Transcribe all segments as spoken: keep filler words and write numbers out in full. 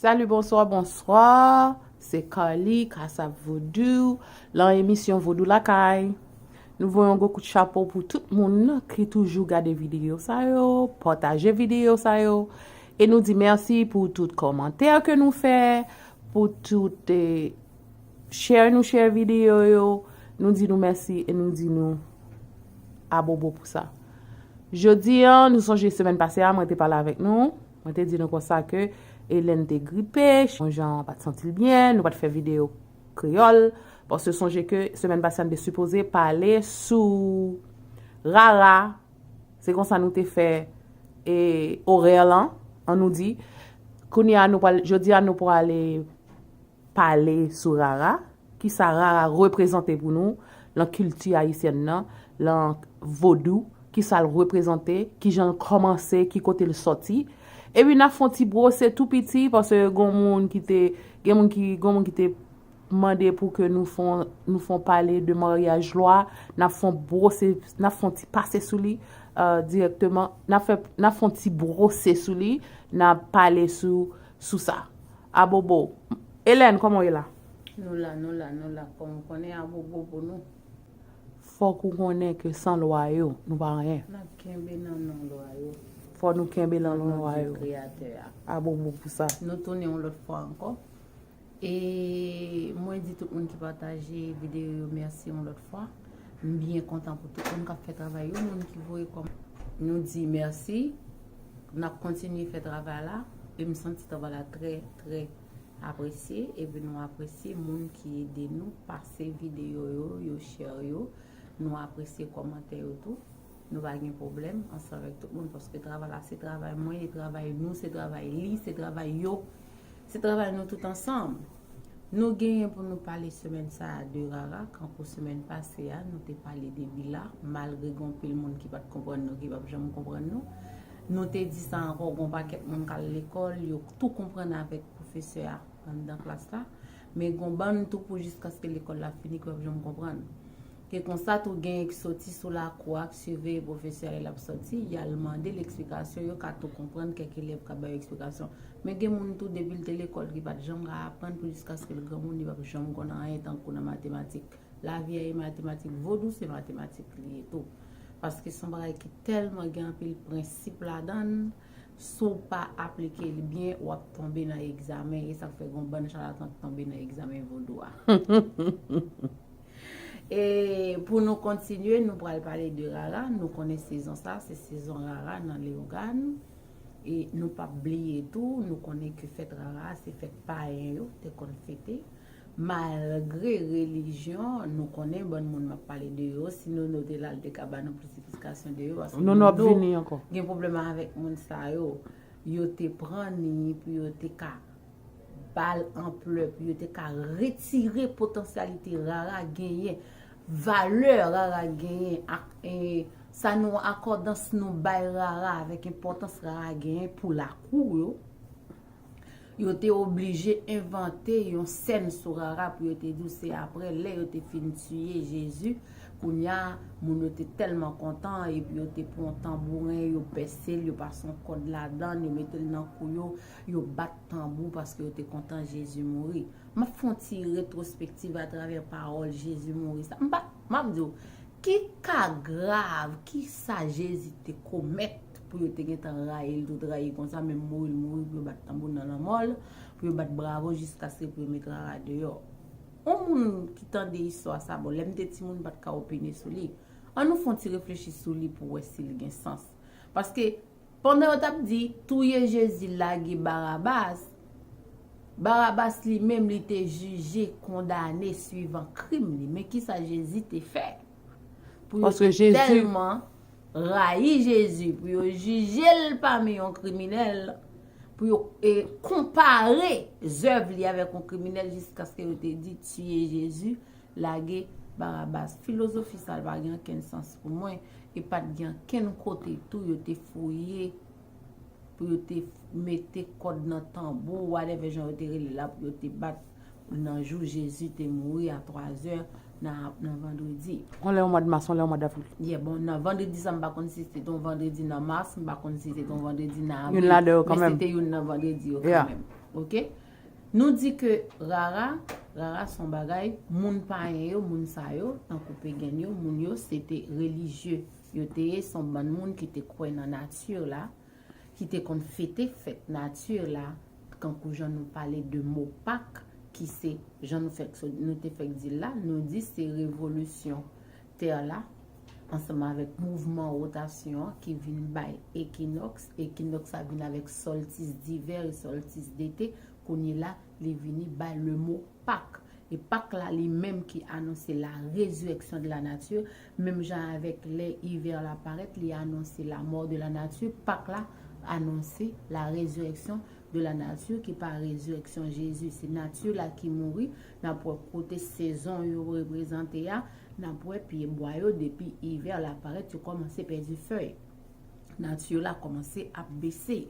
Salut, bonsoir, bonsoir. Se Carly, Kasap Vodou, lan emisyon Vodou Lakay. Nou voye yon gwo kout chapo pou tout moun ki toujou gade videyo sa yo, pataje videyo sa yo. E nou di mèsi pou tout kòmantè ke nou fè, pou tout eh, share nou share videyo yo. Nou di nou mèsi e nou di nou abobo pou sa. Jodi an, nou sonje semèn pase a, mwen te pale avèk nou. Mwen te di nou konsa ke Hélène te gripe, yon jan pa t santi l byen, nou pa t fè videyo kreyòl. Paske sonje ke semèn pase a, nou te sipoze pale sou Rara. Se konsa nou te fè e, orè lan, an nou di. Kounye a, nou pral, jodi a, nou prale pale sou Rara, kisa Rara reprezante pou nou, lan kilti ayisyèn nan, lan vodou, kisa l reprezante, kijan l kòmanse, ki kote l sòti. Epi n ap fè yon ti bwose tou piti, paske gon moun ki te, gen moun ki, gon moun ki te mande pou ke nou fè yon, nou fè yon pale de maryaj lwa, n ap fè yon bwose, n ap fè yon ti pase sou li euh, dirèkteman, n ap fè, n ap fè yon ti bwose sou li, n ap pale sou, sou sa. Abobo. Hélène, kòman w ye la? Nou la, nou la, nou la. Kòm ou konnen, abobo pou nou. Fòk ou konnen ke san lwa yo, nou pa anyen. N ap kenbe nan non lwa yo. Fò nou kenbe nan non lwa yo. Kreyatè a. Abobo pou sa. Nou tounen yon lòt fwa ankò. E mwen di tout moun ki pataje videyo yo mèsi yon lòt fwa. M byen kontan pou tout moun k ap fè travay yo, moun ki voye kòm. Nou di mèsi. N ap kontinye fè travay la. E m santi travay la trè, trè apresye. Epi nou apresye moun ki ede nou pase videyo yo, yo share yo. Nou apresye kòmantè yo tou. Nou pa gen pwoblèm ansanm avèk tout moun paske travay la se travay mwen, e travay nou, se travay li, se travay yo, se travay nou tout ansanm. Nou genyen pou nou pale semèn sa a de Rara, kankou semèn pase a, nou te pale de Bila, malgre gen anpil moun ki pa t konprann nou, ki p ap janm konprann nou. Nou te di sa ankò, gen yon pakèt moun k al lekòl, yo tou konprann avèk pwofesè a anndan klas la, men gen yon bann tou pou jiskaske lekòl la fini ki p ap janm konprann. E konsa tou genyen ki soti sou lakou a, k siveye pwofesè a lè l ap soti, y al mande l eksplikasyon, yo ka tou konprann, kèk elèv ka ba yo eksplikasyon. Men gen moun tou depi l te lekòl ki pa t janm ka aprann pou jiskaske l granmoun, li p ap janm konn anyen tankou nan matematik. Lavi a e matematik, vodou se matematik li ye tou. Paske se yon bagay ki tèlman gen anpil prensip ladan l, si w pa aplike l byen, w ap tonbe nan egzamen. E sa k fè gen yon bann chalatan k tonbe nan egzamen vodou a. E pou nou kontinye, nou pral pale de Rara. Nou konnen sezon sa, se sezon Rara nan Leyogàn. E nou p ap bliye tou, nou konnen ke fèt Rara a se fèt payen yo te konn fete. Malgre relijyon, nou konnen bann moun m ap pale de yo, si Nono te la, l te ka ba nou plis eksplikasyon de yo, paske Nono ap vini ankò. Gen pwoblèm avèk moun sa yo. Yo te pran ni pou yo te ka ba l anplè, pou yo te ka retire potansyalite Rara genyen, valè Rara genyen ak e, sa nou akòdans nou bay Rara avèk enpòtans Rara genyen pou lakou yo. Yo te oblije envante yon sèn sou Rara pou yo te di w se apre lè yo te fin tiye Jezi. Kounye a, moun yo te tèlman kontan epi yo te pran yon tanbouren, yo pèse l, yo pase yon kòd ladan l, yo mete l nan kou yo, yo bat tanbou paske yo te kontan Jezi mouri. M ap fè yon ti retwospektiv atravè pawòl Jezi mouri sa. M pa, m ap di w, ki ka grav, ki sa Jezi te komèt pou yo te gentan rayi l tout rayi konsa, menm mouri l mouri pou yo bat tanbou nan lanmò l, pou yo bat bravo jiskaske pou yo met Rara deyò. Yon moun ki tande istwa sa, bon, lè m te timoun, m pa t ka opine sou li. Ann nou fè yon ti reflechi sou li pou wè si l gen sans. Paske, pandan yo t ap di, touye Jezi, lage Barabas, Barabas li menm, li te jije, kondane swivan krim li. Men kisa Jezi te fè? Pou yo te tèlman rayi Jezi, pou yo jije l pami yon kriminèl, pou yo e, konpare zèv li avèk yon kriminèl jiskaske yo te di tiye Jezi, lage Barabas. Filozofi sa a pa gen okenn sans pou mwen. E pa t gen okenn kote tou yo te fouye pou yo te mete kòd nan tanbou, whatever jan yo te rele l la, pou yo te bat nan jou Jezi te mouri a twazè nan, nan vandredi. On lè yon mwa de mas, on lè yon mwa d'avril. Yeah, bon, nan vandredi sa, m pa konn si se te yon vandredi nan mas, m pa konn si se te yon vandredi nan avril. Youn ladan yo kanmenm. Men se te youn nan vandredi yo kanmenm. Ok? Nou di ke rara, rara se yon bagay, moun payen yo, moun sa yo, tankou pegen yo, moun yo, se te relijye yo te ye, se yon bann moun ki te kwè nan nati la, ki te konn fete fèt nati la, kankou jan nou pale de mo Pak, ki se, jan nou fèk, nou te fèk di l la, nou di se revolisyon tè la, ansanm avèk mouvman wotasyon an ki vin bay ekinòks. Ekinòks la vin avèk solstice d'hiver e solstice d'été. Kounye la, li vini bay le mo Pak. E Pak la, li menm ki anonse la résurrection de la nature, menm jan avèk lè ivè la parèt, li anonse la mort de la nature. Pak la anonse la résurrection de la nature, ki pa résurrection Jezi. Se nati la ki mouri. N ap wè kote sezon yo reprezante a, n ap wè pye bwa yo, depi ivè la parèt, yo kòmanse pèdi fèy. Nati la kòmanse ap bese.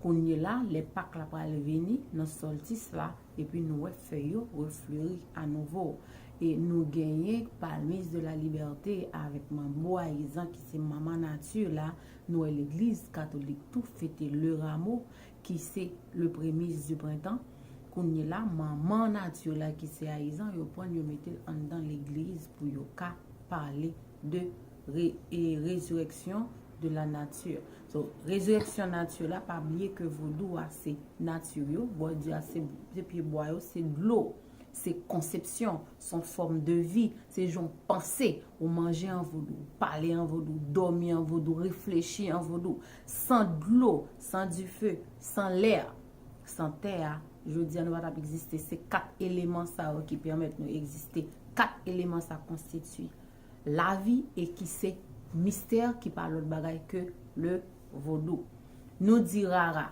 Kounye la, lè Pak la pral vini nan solstice la, epi nou wè fèy yo refleri anouvo. E nou genyen palmis de la liberté avèk manbo ayizan ki se manman nati la. Nou wè legliz katolik tou fete le rameau, ki se le prémices du printemps. Kounye la, manman nati la ki se ayizan, yo pran l, yo mete l anndan legliz pou yo ka pale de re, e, résurrection de la nature. So, résurrection nati la, pa bliye ke vodou a se nati yo, bòdye a se, se pye bwa yo, se dlo, se konsepsyon, se yon fòm de vi, se jan w panse, ou manje an vodou, ou pale an vodou, ou dòmi an vodou, ou reflechi an vodou, san dlo, san dife, san lè, san tè a, jodi a nou pa t ap egziste. Se kat eleman sa yo ki pèmèt nou egziste. Kat eleman sa konstitye lavi e ki se mistè ki pa lòt bagay ke le vodou. Nou di rara.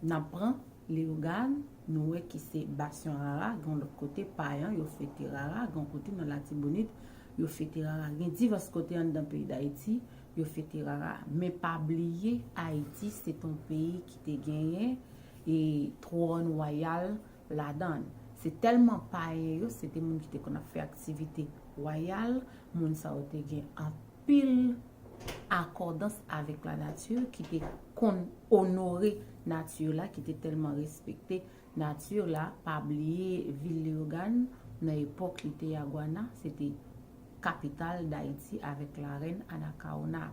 N ap pran Leyogàn, nou wè ki se basyon rara, gen lòt kote, Payan, yo fete rara, gen kote nan Latibonit, yo fete rara. Gen divès kote anndan peyi Dayiti, yo fete rara. Men pa bliye, Ayiti, se t on peyi ki te genyen e twòn wayal ladan l. Se tèlman payen yo, se te moun ki te konn ap fè aktivite wayal, moun sa yo te gen anpil akòdans avèk lanati, ki te konn onore nati la, ki te tèlman respekte nati la. Pa bliye vil Leyogàn, nan epòk li te Yagwana, se te kapital Dayiti avèk larèn Anacaona.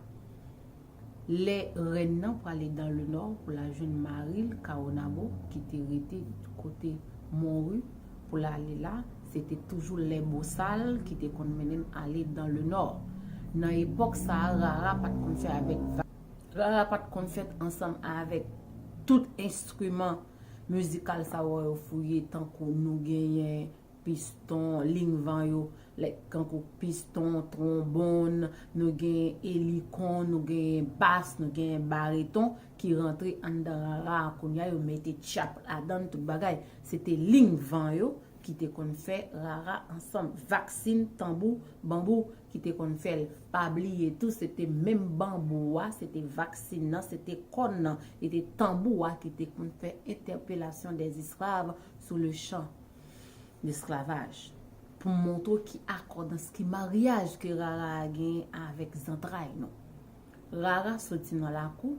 Lè rèn nan prale dans le nord pou l al jwenn mari l, Caonabo, ki te rete kote Montrue, pou l ale la, se te toujou lè bosal ki te konn mennen l ale dans le nord. Nan epòk sa a, rara pa t konn fè avèk va-, rara pa t konn fèt ansanm avèk tout enstriman mizikal sa yo, yo fouye, tankou nou genyen piston, lingvan yo, lè, kankou piston, twonbòn, nou gen elikon, nou gen bas, nou gen bareton ki rantre anndan rara a. Kounye a, yo mete tchap ladan l, tout bagay. Se te lingvan yo ki te konn fè rara ansanm. Vaksin, tanbou, banbou ki te konn fè l. Pa bliye tou, se te menm banbou a, se te vaksin nan, se te kòn nan, e te tanbou a ki te konn fè entèpelasyon dè esklav sou le chan lesklavaj, pou montre ki akòdans, ki maryaj ke rara a genyen avèk zantray nou. Rara soti nan lakou,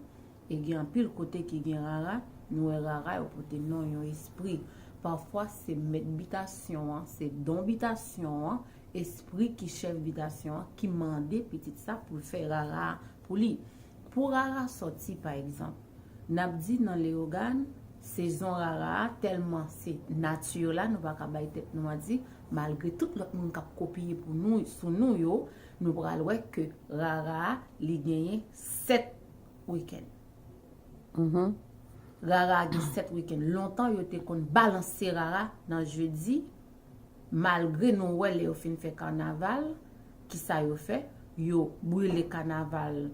e gen anpil kote ki gen rara, nou wè rara yo pote non yon espri. Pafwa se mèt bitasyon an, se don bitasyon an, espri ki chèf bitasyon an, ki mande pitit sa pou l fè rara a pou li. Pou rara sòti, pa egzanp, n ap di nan Leyogàn, sezon rara a, tèlman se nati la, nou pa ka bay tèt nou manti, malgre tout lòt moun k ap kopiye pou nou, sou nou yo, nou pral wè ke rara a, li genyen sèt wikenn. Rara a gen sèt wikenn. Lontan, yo te konn balanse rara nan jedi, malgre nou wè lè yo fin fè kanaval, kisa yo fè? Yo brile kanaval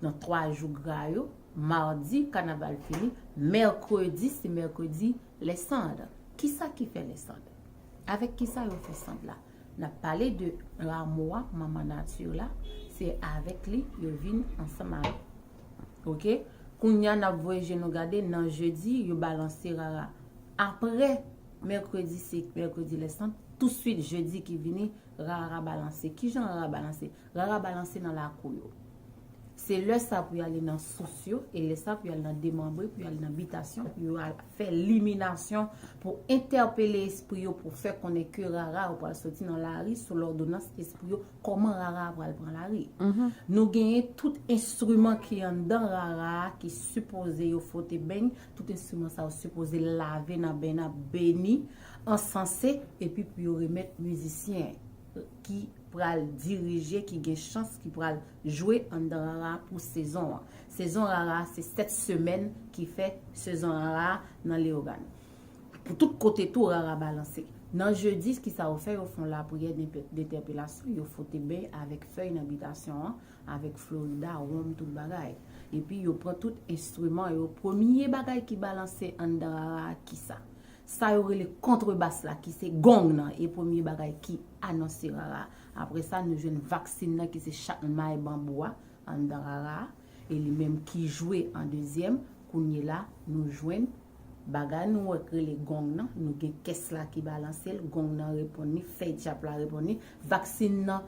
nan twa jou gra yo. Madi, kanaval fini. Mèkredi, se mèkredi lè sand. Kisa ki fè lè sand? Avèk kisa yo fè sand la? N ap pale de ramo a, manman nati la, se avèk li yo vin ansanm avèk. Ok? Kounye a, n ap voye je nou gade, nan jedi, yo balanse rara. Apre mèkredi, se mèkredi lè sand, touswit jedi ki vini, rara balanse. Kijan rara balanse? Rara balanse nan lakou yo. Se lè sa pou y ale nan sous yo, e lè sa pou y al nan demanbre, pou y al nan bitasyon, pou yo al fè liminasyon, pou entèpele espri yo, pou fè konnen ke rara yo pral soti nan lari sou lòdonans espri yo, kòman rara a pral pran lari. Nou genyen tout enstriman ki anndan rara a ki sipoze yo fwote beny, tout enstriman sa yo sipoze lave nan beny nan, beni, ansanse, epi pou yo remèt mizisyen ki pral dirije, ki gen chans, ki pral jwe anndan rara pou sezon an. Sezon rara se sèt semèn ki fè sezon rara nan Leyogàn. Pou tout kote tou rara balanse. Nan jedi, kisa yo fè? Yo fè yon lapriyè d'entèpelasyon, yo fwote beny avèk fèy nan bitasyon an, avèk Florida, wonm, tout bagay. Epi yo pran tout enstriman yo. Premye bagay ki balanse anndan rara a, kisa? Sa yo rele kontrebas la, ki se gong nan, e premye bagay ki anonse rara. Apre sa, nou jwenn vaksin nan, ki se chat may banbou a, anndan rara a, e li menm ki jwe an dezyèm. Kounye la, nou jwenn bagay nou wè k rele gong nan, nou gen kès la ki balanse l, gong nan reponn li, fèy dyab la reponn li, vaksin nan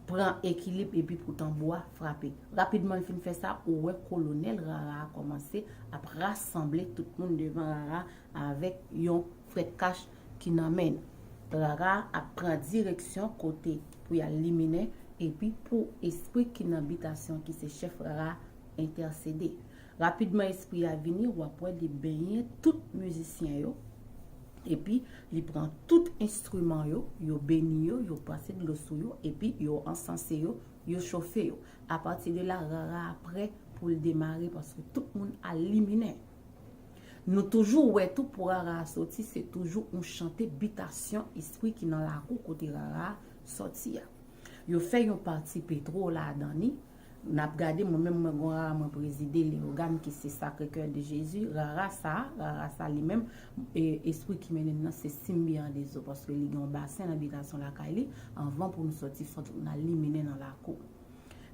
pran ekilib epi pou tanbou a frape. Rapidman l fin fè sa, ou wè kolonèl rara a kòmanse ap rasanble tout moun devan rara avèk yon frèt kach ki nan men l. Rara ap pran direksyon kote pou y al liminen, epi pou espri ki nan bitasyon ki se chèf rara entèsede. Rapidman espri a vini, w ap wè li benyen tout mizisyen yo, epi li pran tout enstriman yo, yo beni yo, yo pase dlo sou yo, epi yo ansanse yo, yo chofe yo. Apati de la, rara a prè pou l demare paske tout moun al liminen. Nou toujou wè tou pou rara a soti, se toujou yon chante bitasyon espri ki nan lakou kote rara a soti a. Yo fè yon pati petwo ladan li. N ap gade, mwen menm mwen gon rara mwen prezide Leyogàn ki se Sacré-Cœur de Jésus. Rara sa, rara sa li menm, e, espri ki mennen l nan se Simbi an Dezo, paske li gen yon basen nan bitasyon lakay li. Anvan pou nou soti, fòk n al liminen nan lakou.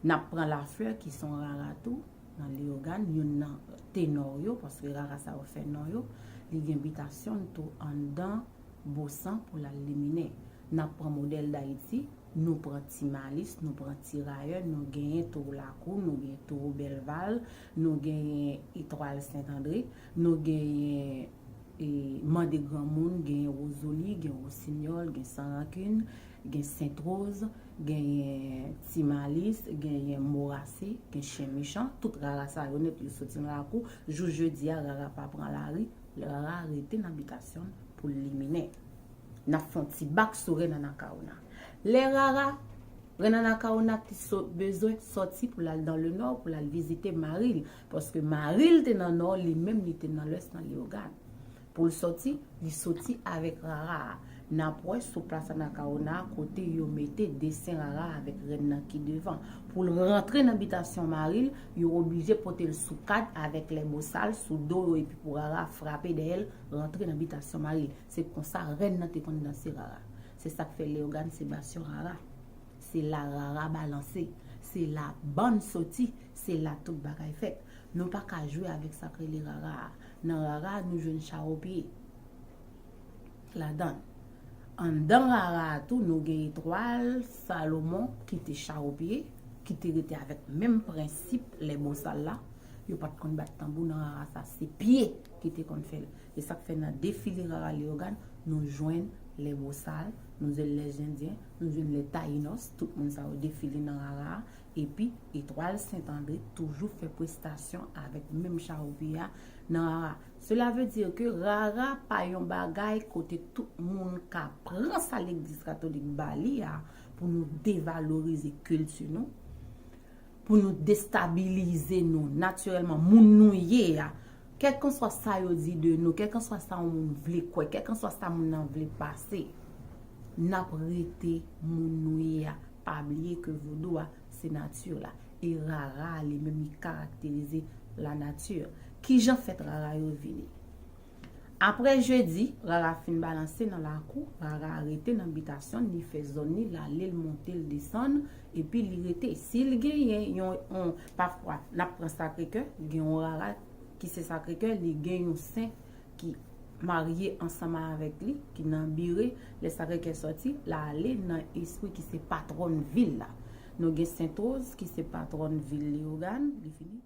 N ap pran Laflè ki se yon rara tou nan Leyogàn, youn nan tenò yo, paske rara sa yo fè non yo. Li gen bitasyon l tou anndan Bosan pou l al liminen. N ap pran modèl Dayiti, nou pran Ti Malis, nou pran Ti Rayè, nou genyen Towo Lakou, nou genyen Towo Bèlval, nou genyen Etwal Sentandre, nou genyen e, Mande Granmoun, genyen Wozoli, gen Wosinyòl, gen San Rankin, gen Sentwoz, genyen Ti Malis, genyen Morase, gen Chen Mechan. Tout rara sa yo nèt, yo soti nan lakou. Jou jedi a, rara pa pran lari, rara rete nan bitasyon l pou l liminen. N ap fè yon ti bak sou Rèn Anakawona. Lè rara, Rèn Anakawona te so-, bezwen sòti pou l al dan le nò, pou l al vizite mari l, paske mari l te nan nò, li menm li te nan lwès, nan Leyogàn. Pou l sòti, li soti avèk rara a. N ap wè sou plas Anakawona a kote yo mete desen rara avèk rèn nan ki devan. Pou l rantre nan bitasyon mari l, yo oblije pote l sou kad avèk lèbosal sou do yo epi pou rara a frape dèyè l, rantre nan bitasyon mari l. Se konsa rèn nan te konn danse rara. Se sa k fè Leyogàn se basyon rara. Se la rara balanse. Se la bann soti. Se la tout bagay fèt. Nou pa ka jwe avèk sa k rele rara a. Nan rara a, nou jwenn chawopye ladan l. Anndan rara a tou, nou gen etwal Salomon ki te chawopye, ki te rete avèk menm prensip lèbosal la. Yo pa t konn bat tanbou nan rara sa, se pye ki te konn fè l. E sa k fè nan defile rara Leyogàn, nou jwenn lèbosal, nou jwenn lèzendyen, nou jwenn lètayinòs, tout moun sa yo defile nan rara a, epi etwal Sentandre toujou fè prestasyon avèk menm chawopye a nan rara. Cela veut dire que rara pa yon bagay kote tout moun ka pran sa legliz katolik ba li a pou nou devalorize kilti nou, pou nou destabilize nou natirèlman, moun nou ye a. Kèlkanswa sa yo di de nou, kèlkanswa sa yon moun vle kwè, kèlkanswa sa moun nan vle pase, n ap rete moun nou ye a. Pa bliye ke vodou a, se nati la. E rara a, li menm, li karakterize lanati. Kijan fèt rara yo vini? Apre jedi, rara fin balanse nan lakou, rara rete nan bitasyon l, li fè zòn li, l ale, l monte, l desann, epi li rete. Si l genyen yon, yon, pafwa, n ap pran Sakrekè, gen yon rara ki se Sakrekè, li gen yon sen ki marye ansanm avèk li, ki nan bire, lè Sakrekè sòti, l ale nan espri ki se patwòn vil la. Nou gen Sentwoz, ki se patwòn vil Leyogàn, li fini.